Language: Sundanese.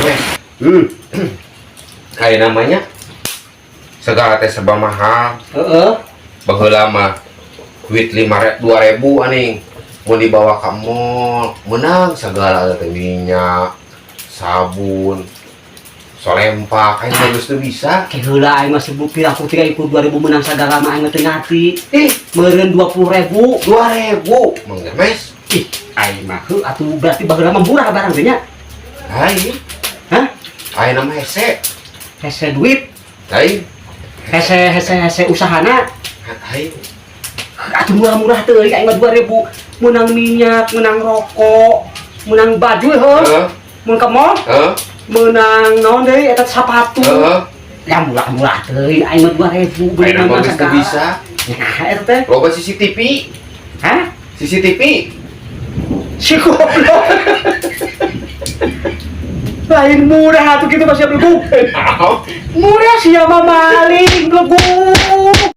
Wes, kayak namanya segala teh serba mahal. Baheula mah duit lima 2.000 aning mau dibawa ke mall menang segala teh, minyak, sabun, solempak. Aing bagus tuh bisa. Ke heula aing mah sebut pira aku 32.000 menang sagala mah aing mah teu ngarti. Ih. Meureun 20.000. 2.000, Mang James. Ih, aing mah heuh atuh, berarti baheula mah murah barang teh nya. Hai. Hah? Aing nama hese. Hese duit, Hai. Hese hese hese usahana. Hai. Atuh murah-murah teuing aing mah 2000 menang minyak, menang rokok, menang baju heuh. Mun ke mall, menang naon deui eta, sepatu. Ya murah-murah teuing aing mah 2000 Aing menang mah geus teu segala. Bisa. Nah, eta teh. Loba CCTV. Hah? CCTV. Si goblok. Lain murah atuh gitu masih beleguk. Naon? Murah sih mah maling beleguk.